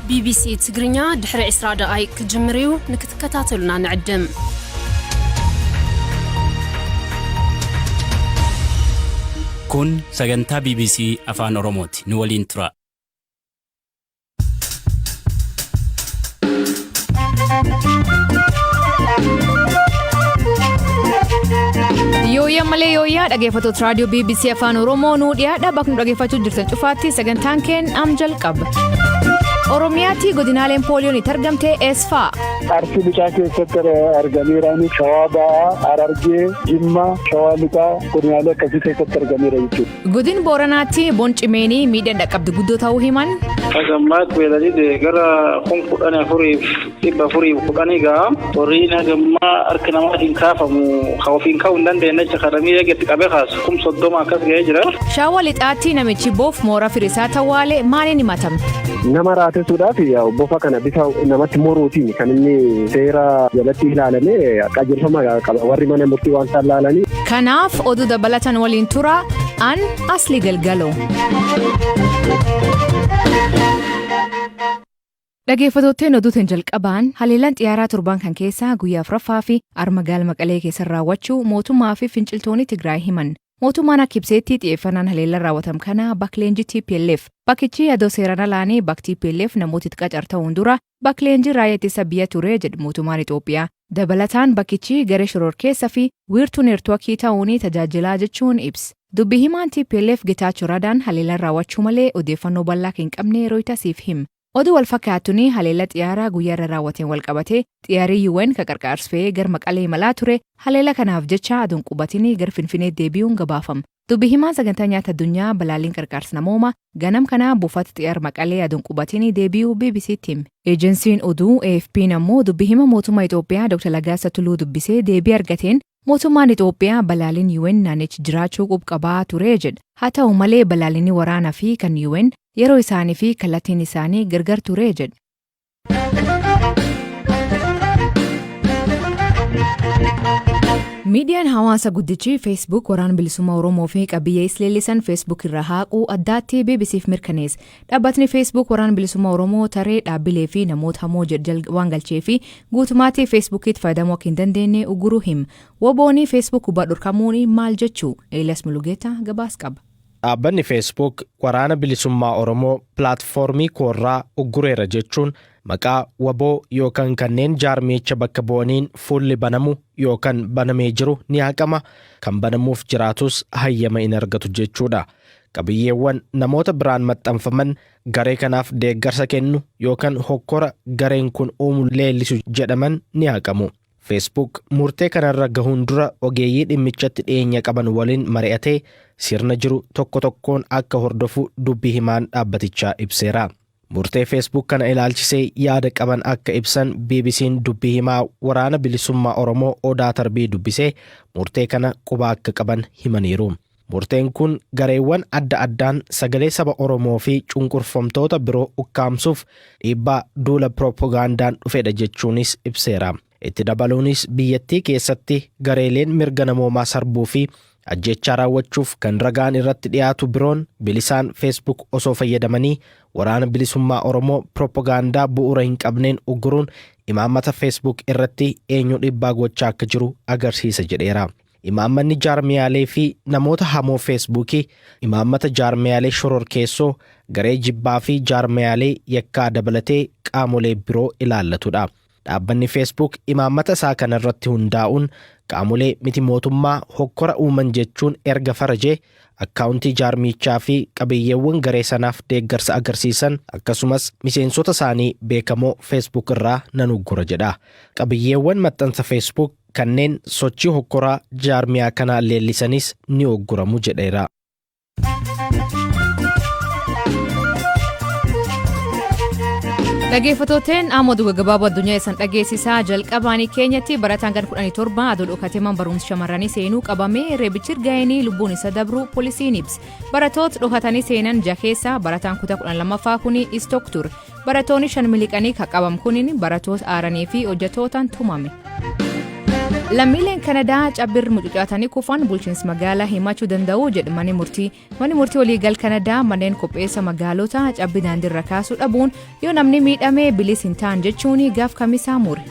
ቢቢሲ ትግርኛ ድሕሪ 20 ደቓይቅ ክጅምር እዩ፣ ንክትከታተሉና ንዕድም። Kun sagantaa BBC Afaan Oromooti. Nu waliin tura. Yooyyaa malee yooyyaa dhaggeeffattoota raadiyoo BBC Afaan Oromoo nuu dhiyaadha bakka nu dhaggeeffachuu jirtan cufaatti sagantaan keen am jalqaba. Oromiyaatti godinaaleen pooliyoon itti argamte eessa fa'a? Arsii Lixaa keessatti argameera. Shawaa Ba'aa, Harargee, Jimmaa, Shawaa Lixaa godinaalee akkasii keessatti argameera jechuudha. Godin Booranaatti boncimeenii miidhaan dhaqqabdi guddoo ta'uu himan. Hagammaatti beeyladi gara 14,410 ga'a. Horiin hagammaa harka namaatiin kaafamu kan ofiin ka'uu hin dandeenye jecha karamii eegatti qabee kaasu 30,000 akkas ga'ee jira. Shawaa Lixaatti namichi boof mooraa firisaa tawwaale maaliin himatame? Nama raatessuudhaaf bofa kana bifa namatti moruutiin kan inni seera jalatti ilaalame qajeelfama qaba warri mana murtii waan isaan laalanii. Kanaaf oduu dabalatan waliin tura an Asli Galgalo. Dhaggeeffattootni oduutiin jalqabaan haleellaan xiyyaaraa torban kan keessaa guyyaa afuraffaa fi arma gaala Maqalee keessa raawwachuu mootummaa fi finciltoonni Tigraay himan. Mootummaan akka ibseetti xiyyeeffannaan haleellaan raawwatam kana bakka leenjii TPLF. Bakkichi adoo seeraan alaanii bakka TPLF namoota itti qacarta'uun dura bakka leenjii raayyaa ittisa biyya ture jedhu mootummaan Itoophiyaa. Dabalataan bakkichi garee shororkeessa fi wiirtuu neetwoorkii ta'uun tajaajilaa jechuun ibsa. Dubbi himaan TPLF Getaachoo Radaan haleellaan raawwachuu malee odeeffannoo bal'aa hin qabne Rooyitasiif hima. Oduu wal fakkaatuun haleella xiyyaaraa guyyaa irra raawwateen wal qabatee xiyyaarri UN ka qarqaarsa fe'ee gara Maqalee imalaa ture haleella kanaaf jecha aduun qubatinii gara Finfinnee deebi'uun gabaafama. Dubbi himaan sagantaa nyaata addunyaa balaaliin qarqaarsa namooma ganam kanaa buufata xiyyaara Maqalee aduun qubatinii deebi'uu BBCtti hime. Eejensiin oduu AFP'n ammoo dubbi hima mootummaa Itoophiyaa Dr. Laggasaa Tuluu dubbisee deebii argateen mootummaan Itoophiyaa balaaliin UN naannichi jiraachuu qubqabaa ture jedha. Haa ta'u malee balaalinni waraanaa fi kan UN yeroo isaanii fi kallattiin isaanii gargar ture jedha. Miidiyaan hawaasa guddichi Facebook waraana bilisummaa Oromoo fi qabiyyee is leellisan Facebook irraa haaquu addaatti BBCf mirkaneesse. Dhaabbatni Facebook waraana bilisummaa Oromoo taree dhaabbilee fi namoota hamoo waan galchee fi guutummaatti Facebookitti fayyadamuu akka hin dandeenye uguruu hima. Wobooni Facebook gubbaa dhorkamuun maal jechuu? Eelas Mulugeetaa gabaas qaba. Dhaabbanni Facebook waraana bilisummaa Oromoo pilaatfoormii koorraa uggureera jechuun maqaa waboo yookaan kanneen jaarmicha bakka bu'aniin fuulli banamu yookaan banamee jiru ni haqama, kan banamuuf jiraatus hayyama hin argatu jechuudha. Qabiyyeewwan namoota biraan maxxanfaman garee kanaaf deeggarsa kennu yookaan hokkora gareen kun uumu leellisu jedhaman ni haqamu. Facebook murtee kanarra gahuun dura ogeeyyii dhimmichatti dhiyeenya qaban waliin mari'atee sirna jiru tokko tokkoon akka hordofu dubbii himaan dhaabbatichaa ibseera. Murtee Facebook kana ilaalchisee yaada qaban akka ibsan BBC'n dubbii himaa waraana bilisummaa Oromoo Odaa Tarbii dubbisee murtee kana quba akka qaban himaniiru. Murteen kun gareewwan adda addaan sagalee saba Oromoo fi cunqurfamtoota biroo ukkaamsuuf dhiibbaa duula piroopagaandaan dhufedha jechuunis ibseera. Itti dabaluunis biyyattii keessatti gareeleen mirga namoomaa sarbuu fi ajjechaa raawwachuuf kan ragaan irratti dhiyaatu biroon bilisaan Facebook osoo fayyadamanii waraana bilisummaa Oromoo piroopagaandaa bu'uura hin qabneen ugguruun imaammata Facebook irratti eenyu dhiibbaa gochaa akka jiru agarsiisa jedheera. Imaammanni jaarmiyaalee fi namoota hamoo Feesbuukii imaammata jaarmiyaalee shororkeessoo garee jibbaa fi jaarmiyaalee yakkaa dabalatee qaamolee biroo ilaallatudha. Dhaabbanni Facebook imaammata isaa kanarratti hundaa'uun qaamolee miti mootummaa hokkora uuman jechuun erga farajee akkaawuntii jaarmichaa fi qabiyyeewwan garee sanaaf deeggarsa agarsiisan akkasumas miseensota isaanii beekamoo Facebook irraa nan uggura jedha. Qabiyyeewwan maxxansa Facebook kanneen sochii hokkoraa jaarmiyaa kanaa leellisanis ni ugguramu jedheera. Dhaggeeffattooteen amma oduu gaggabaaboo addunyaa isaan dhageessisaa jalqabaanii keenyatti barataan gan 17 aduu dhokatee man barumsa shamarranii seenuu qabamee reebichi ga'eenii lubbuun isa dabru poolisiin ibse. Barattoota dhokatanii seenan jaha keessaa barataan kutaa 12ffaa kun istook ture. Barattoonni shan miliqanii kan qabam kunin barattoota aaranii fi hojjettootaan tumame. Lammiileen Kanadaa cabbirri mucucaatanii kufan bulchiinsa magaalaa himachuu danda'u jedhu manni murtii. Manni murtii waliigal Kanadaa manneen qopheessa magaalotaa cabbii daandiirra kaasuu dhabuun yoo namni miidhame bilis hin ta'an jechuun gaaf kamisaa mure.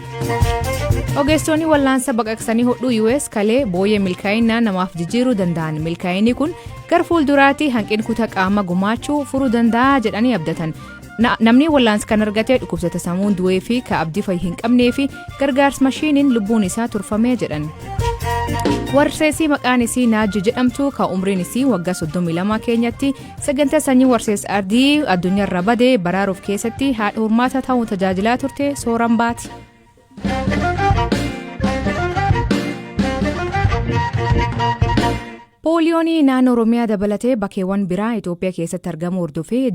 Ogeessonni wallaansa baqaqsanii hodhuu US kalee booyyee milkaa'inaa namaaf jijjiiruu danda'an. Milkaa'inni kun gara fuulduraatti hanqina kutaa qaama gumaachuu furuu danda'a jedhanii abdatan. Namni wallaansa kan argate dhukkubsata sammuun du'ee fi ka abdii fayyi hin qabnee fi gargaarsa mashiiniin lubbuun isaa turfamee jedhan. Warseesii maqaan isii Naaji jedhamtu ka umriin isii waggaa 32 keenyatti sagantaa sanyii warsees ardii addunyaarra badee baraaruuf keessatti haadha hormaata ta'uun tajaajilaa turte sooran baati. Pooliyoon naannoo Oromiyaa dabalatee bakkeewwan biraa Itoophiyaa keessatti argamu hordofee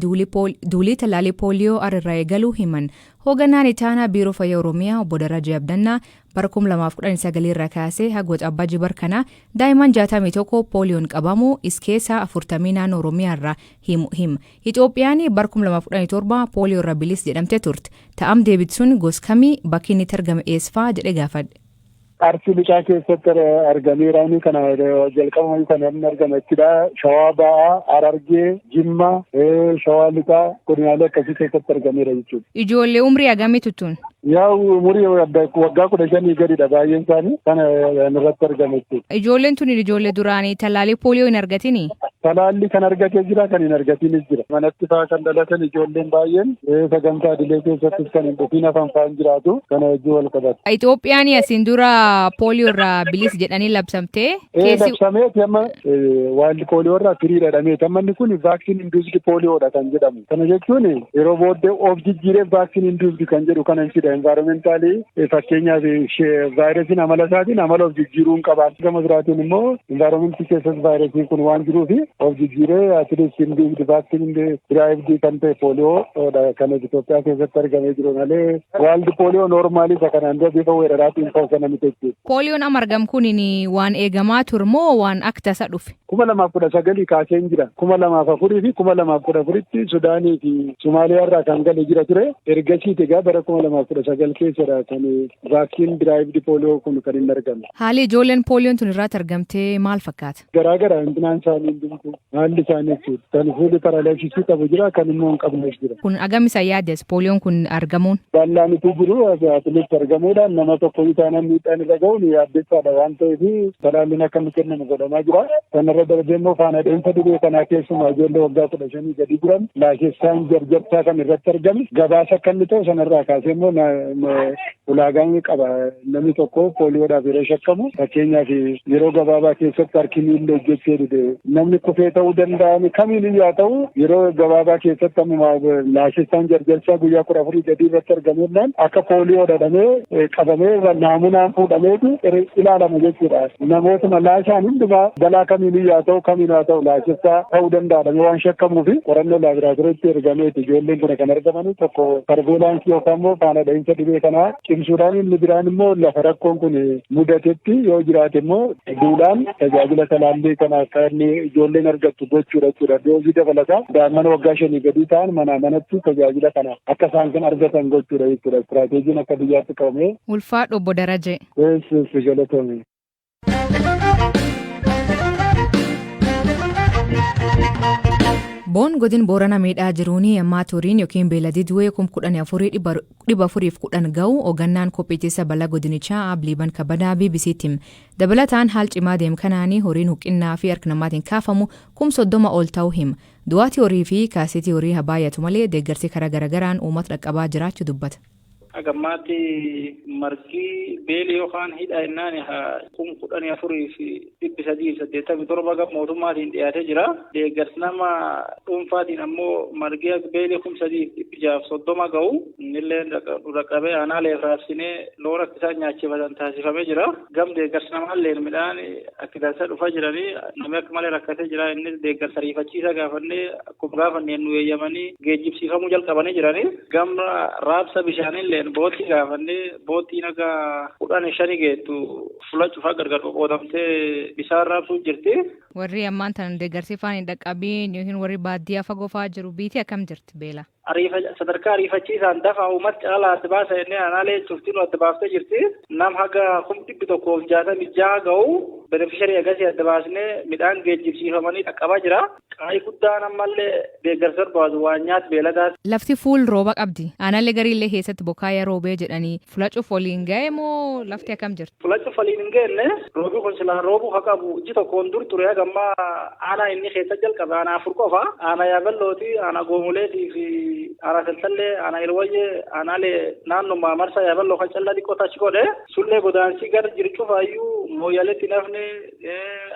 duulii tallaalii pooliyoo irraa eegaluu himan. Hoogganaan Itaanaa Biiroo Fayyaa Oromiyaa Obbo Darajee Abdannaa bara 2019 irraa kaasee haga Waxabajjii jibar kana daa'imman 61 pooliyoon qabamu is keessaa 40 naannoo Oromiyaa irraa hima. Itoophiyaan bara 2017 pooliyoo irraa bilis jedhamte turte. Ta'am deebituun gos kamii bakki inni itti argame eessfaa jedhee gaafadhe. Arsii Lixaa keessatti argameera. Inni kana jalqabuma kan inni argame jechuudha. Shawaa Ba'aa, Harargee, Jimma, Shawaa Lixaa godinaalee akkasii keessatti argameera jechuudha. Ijoollee umrii hagamii tun? Yaa, umurii waggaa 15 gadidha baay'een isaanii kana irratti argame jechuudha. Ijoolleen tun ijoollee duraanii tallaalii pooliyoo hin argatini? Talaalli kan argatee jira, kan hin argatinis jira. Manatti fa'aa kan dhalatan ijoolleen baay'een sagantaa idilee keessattis kan hin dhufin hafan fa'aan jiraatu, kana wajjin wal qabata. Itoophiyaan asiin dura pooliyoo irraa bilis jedhanii labsamtee. Ee, labsameeti. Amma wild pooliyoo irraa free jedhameeti. Amma inni kun vaccine induced pooliyoodha kan jedhamu. Kana jechuun yeroo booddee of jijjiiree vaccine induced kan jedhu kana hin fida. Environmental, fakkeenyaaf, vaayirasiin amala isaatiin amala of jijjiiruu hin qabaatu. Gama biraatiin immoo environmentii keessas vaayirasiin kun waan jiruufi of jijjiiree atileet induced vaccine derived kan ta'e pooliyoo kan Itoophiyaa keessatti argamee jiru malee wild pooliyoo normalii isa kanaan dura bifa weeraraatiin ta'u sana miti jechuudha. Pooliyoon amma argamu kun waan eegamaa ture moo waan akka tasa dhufe? 2019 kaasee hin jira. 2004 fi 2014tti Sudaanii fi Somaaliyaa irraa kan gale jira ture. Ergasiiti egaa bara 2019 keessadha kan vaccine derived pooliyoo kun kan inni argame. Haalli ijoolleen pooliyoon tun irratti argamtee maal fakkaata? Garaagara hintinaan isaanii hundumtuu haalli isaanii jechuudha. Kan fuulli paralysisii qabu jira, kan immoo hin qabnes jira. Kun agam isa yaaddes pooliyoon kun argamuun? Bal'aan utuu jiru atileet argamuudhaan nama tokko taanaan miidhaan irra ga'uun yaaddessaadha waan ta'eef talaalliin akka inni kennamu godhamaa jira. Kanarra darbee immoo faana dheensa dhibee kanaa keessumaa ijoollee waggaa 15 gadi jiran laashessaan jarjarsaa kan irratti argame gabaasa akka inni ta'u, sanarraa kaasee immoo ulaagaan qaba. Namni tokko pooliyoodhaaf yeroo shakkamu, fakkeenyaaf, yeroo gabaabaa keessatti harki miilli hojjechuu dide, namni kufee ta'uu danda'an kamiin iyyuu haa ta'u, yeroo gabaabaa keessatti ammuma laashessaan jarjarsaa guyyaa 14 gadii irratti argamuudhaan akka pooliyoo dhadhamee qabamee naamunaan fuudhameetu ilaalama jechuudha. Namootuma laashaan hundumaa balaa kamiin iyyuu haa ta'u, kamiin haa ta'u, laashessaa ta'uu danda'adha waan shakkamuufi qorannoo laaboraatooriitti ergameeti ijoolleen kun kan argamanii. Tokko surveillancii yookaan immoo faana dhahinsa dhibee kanaa cimsuudhaan, inni biraan immoo lafa rakkoon kun mudatetti yoo jiraate immoo duudhaan tajaajila talaallii kana akka inni ijoolleen argattu gochuudha jechuudha. Doozii dabalataa daa'imman waggaa 5 gadii ta'an manaa manatti tajaajila kana akka isaan kan argatan gochuudha jechuudha. Istiraateejiin akka biyyaatti qabamee. Ulfaadhu, Obbo Darajee. Eessis galatoomi. Boon godin Boorana miidhaa jiruun ammaa horiin yookiin beeladii du'ee 14,410 ga'u hoogannaan kopheettisa balaa godinichaa Abliiban Kabadaa BBC'tti. Dabalataan haal cimaa deem kanaanii horiin huqinnaa fi harka namaatiin kaafamu 30,000 ol ta'uu hima. Du'aatii horii fi kaasitii horii haa baay'atu malee deeggarsi karaa garaagaraan uummata dhaqqabaa jiraachuu dubbata. Hagammaatti margi beeli yookaan hidha jennaan 14,387 gama mootummaatiin dhiyaatee jira. Deeggarsi nama dhuunfaatiin ammoo margi beelii 3,630 ga'u. Innillee dhaqqabee aanaalee raabsinee loon akka isaan nyaachifatan taasifamee jira. Gam deeggarsi namaallee midhaan akka dansa dhufaa jiranii, namni akka malee rakkatee jira. Innis deeggarsa ariifachiisa gaafannee akkuma gaafanneen nu eeyyamanii geejjibsiifamuu jalqabanii jiranii. Gam raabsa bishaanillee boottii gaafannee boottiin akka 15 geettu fuula cufaa gargar qoqqoodamtee bishaan raabsuu jirti. Warri ammaan tan deeggarsi faan hin dhaqqabiin yookiin warri baadiyyaa fagoo fa'aa jiru biitii akkam jirti beela? Sadarkaa ariifachiisaan dafa uummata caalaa adda baasa jennee aanaalee cuftinuu adda baaftee jirti. Nam haga 166,000 ga'u beneficiary agasii adda baasnee midhaan geejjibsiifamanii dhaqqabaa jira. Qaayii guddaan ammallee deeggarsa barbaadu waan nyaata beeladaas. Lafti fuul rooba qabdi. Aanaalee gariillee keessatti bokkaa roobee jedhanii fulacuuf waliin ga'e moo lafti akkam jirti? Fulacuuf waliin hin geenne. Roobi kun silaa roobuu haa qabu iji tokkoon dur ture. Haga ammaa aanaa inni keessa jalqabe aanaa afur qofa. Aanaa Yaaballooti, aanaa Goomuleetii fi aanaa Taltallee, aanaa Ilwayyee, aanaalee naannoo marsaa Yaaballoo kan callaa xiqqoo tachi godhe. Sullee godaansii gara jiru cufaayyuu Mooyyaleetti nafne,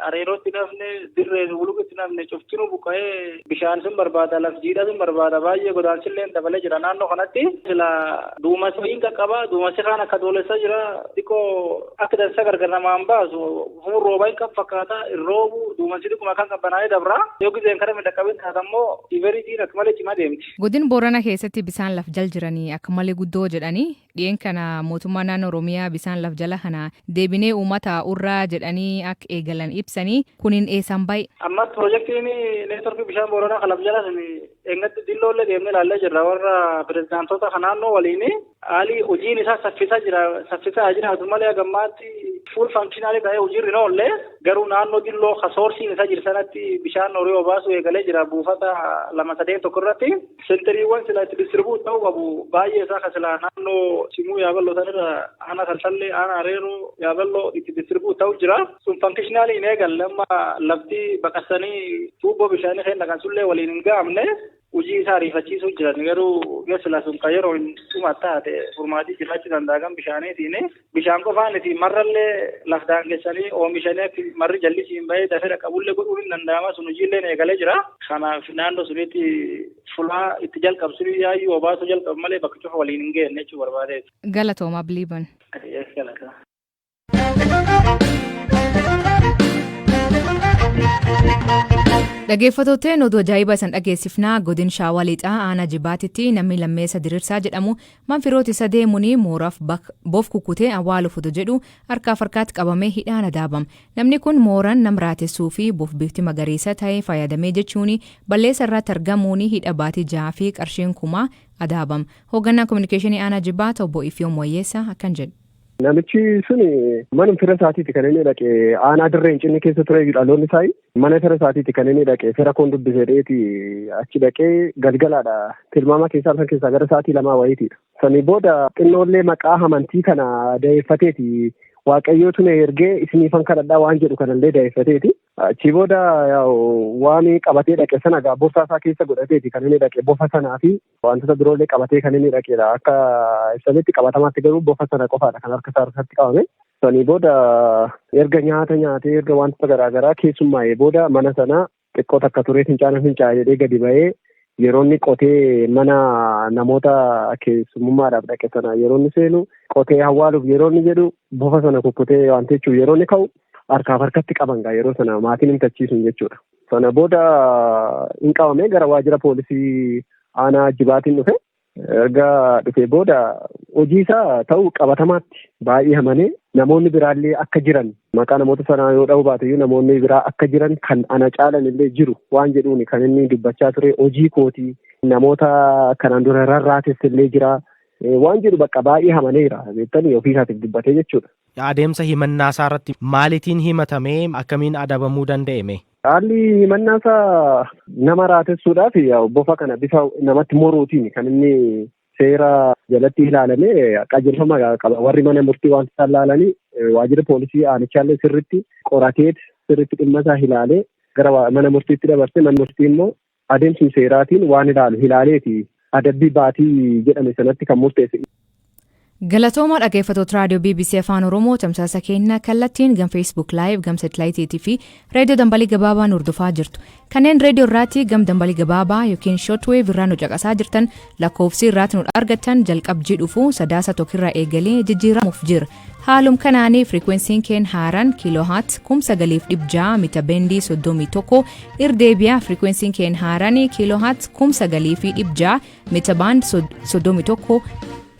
Areerootti nafne, Dirree Wuluqitti nafne, cuftinuu buqqa'ee bishaan sun barbaada, laf jiidhaa sun barbaada. Baay'ee godaansillee dabalee jira naannoo kanatti. Sila duumessa hin qaqqaba, duumessi kaan akka doolessaa jira, xiqqoo akka dansa gargar namaan baasu, fuun roobaa hin qabu fakkaata, hin roobu, duumessi xiqquma kan qabbanaa'ee dabra. Yoo gizeen kana midhaqqabin taata immoo iveritiin akka malee cimaa deemti. Godin Boorana keessatti bisaan laf jal jiranii akka malee guddoo jedhanii, dhiyeen kana mootummaa naannoo Oromiyaa bisaan laf jala kana deebinee uummata urraa jedhanii akka eegalan ibsanii, kunin eessaan baay'ee? Amma piroojeektiin neetworkii bishaan Booranaa kan laf jala sun eegatti dilloollee deemnee ilaallee jirra warra pirezidaantota kan naannoo waliin. Haalli hojiin isaa saffisaa jira, saffisaa jiraatu malee hagammaatti full functional ta'ee hojiirri hin oolle. Garuu naannoo dilloo ka soorsiin isaa jiru sanatti bishaan horii obaasuu eegalee jira buufata lama sadeen tokko irratti. Sentariiwwan sila itti distribute ta'uu qabu baay'ee isaa ka sila naannoo Simuu Yaaballoo sanirra, aanaa Taltallee, aanaa Areeroo, Yaaballoo itti distribute ta'uu jira. Sun functional hin eegalle. Amma lafti baqasanii tuubboo bishaanii kenna kan sullee waliin hin ga'amne. Hojii isaa ariifachiisuu jiran, garuu yoo sila sun kan yeroo hin dhuma taate furmaatii jiraachuu danda'a kan bishaaniitiin. Bishaan qofaan itti marrallee laf daangessanii oomishanii akka marri jallisiin bahee dafee dhaqqabullee godhuun hin danda'ama. Sun hojiillee eegalee jira. Kanaaf naannoo sunitti fulaa itti jalqabsu yaayyuu obaasuu jalqabu malee bakka cufa waliin hin geenne jechuu barbaadeeti. Galatooma, Biliiban. Galata. Dhaggeeffattootni, oduu ajaa'ibaa isan dhageessifnaa. Godin Shaawaa Lixaa aanaa Jibaatitti namni Lammeessa Diriirsaa jedhamu manfirooti isa deemuun mooraaf boof kukkutee awwaaluuf otoo jedhu harkaaf harkaatti qabamee hidhaan adaabama. Namni kun mooraan nam raatessuu fi boof bifti magariisa ta'ee fayyadamee jechuun balleessa irratti argamuun hidha baatii 6 fi qarshiin 1000 adaabama. Hoogganaan kominikeeshinii aanaa Jibaat obbo Ifiyoom Wayyeessaa akkan jedhu. Namichi sun mana fira isaatiiti kan inni dhaqe. Aanaa Dirree Hincinni keessa ture dhaloonni isaa. Mana fira isaatiiti kan inni dhaqe. Fira koon dubbisee dheeti achi dhaqee. Galgalaadha, tilmaama keessaa halkan keessaa gara sa'aatii 2 wayiitiidha. Sanii booda xinnoollee maqaa amantii kana da'eeffateeti, Waaqayyootu na ergee isiniifan kadhadhaa waan jedhu kanallee da'eeffateeti. Achii booda waan qabatee dhaqe sana gaa borsaa isaa keessa godhateeti kan inni dhaqe. Bofa sanaa fi wantoota biroollee qabatee kan inni dhaqedha. Akka ibsametti qabatamaatti garuu bofa sana qofaadha kan harka isaa harkatti qabame. Sanii booda erga nyaata nyaatee, erga wantoota garaagaraa keessummaa'ee booda, mana sana xiqqoo takka turee fincaana fincaa'ee jedhee gadi ba'ee, yeroo inni qotee mana namoota keessummummaadhaaf dhaqe sana yeroo inni seenu, qotee awwaaluuf yeroo inni jedhu, bofa sana kukkutee waan jechuuf yeroo inni ka'u harkaaf harkatti qaban gaa yeroo sana maatiin himtachiisun jechuudha. Sana booda hin qabamee gara waajjira poolisii aanaa Jibaatiin dhufe. Erga dhufee booda hojii isaa ta'uu qabatamaatti baay'ee amanee, namoonni biraallee akka jiran, maqaa namoota sanaa yoo dha'uu baate iyyuu, namoonni biraa akka jiran kan ana caalan illee jiru waan jedhuun kan inni dubbachaa ture. Hojii kootii, namoota kanaan dura rarraates illee jira waan jedhu bakka baay'ee amaneera beektanii ofii isaatiif dubbatee jechuudha. Adeemsa himannaa isaa irratti maaliitiin himatamee, akkamiin adabamuu danda'eme? Haalli himannaa isaa nama raatessuudhaaf bofa kana bifa namatti moruutiin kan inni seera jalatti ilaalamee qajeelfama qaba. Warri mana murtii waan isaan ilaalanii, waajjirri poolisii aanichaallee sirritti qorateet sirritti dhimma isaa ilaalee gara mana murtiitti dabarse. Manni murtii immoo adeemsuma seeraatiin waan ilaalu ilaaleeti adabbii baatii jedhame sanatti kan murteesse. Galatooma, dhaggeeffattoota raadiyoo BBC Afaan Oromoo. Tamsaasa keenya kallattiin gam Facebook Live, gam satellite fi reediyoo dambalii gabaabaan hordofaa jirtu. Kanneen reediyoo irraatti gam dambalii gabaabaa yookiin shortwave irraa nu caqasaa jirtan, lakkoofsi irraatti nu argattan jalqabjii dhufu Sadaasa 1rraa eegalee jijjiiramuuf jira. Haalum kanaanii firiikwensiin keen haaraan kilohertz 9600 meter bandii 31. Irdeebiyaa, firiikwensiin keen haaraan kilohertz 9600 meter band 31.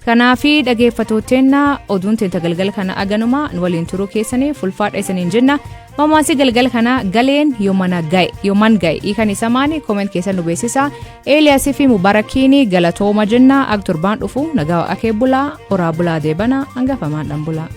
Kanaafi dhageeffattooteenna, oduun teenta galgala kana aganuma. Nu waliin turuu keessanii fulfaadha isaniin jenna. Mammaansi galgala kana "Galeen yooman ga'e" hiikan isa maani? Comment keessan nu beeksisa. Eeliyaasii fi Mubarakiin galatooma jenna. Ak torbaan dhufu nagaa akee bulaa, oraa bulaa, deebana hangafamaadhaan bulaa.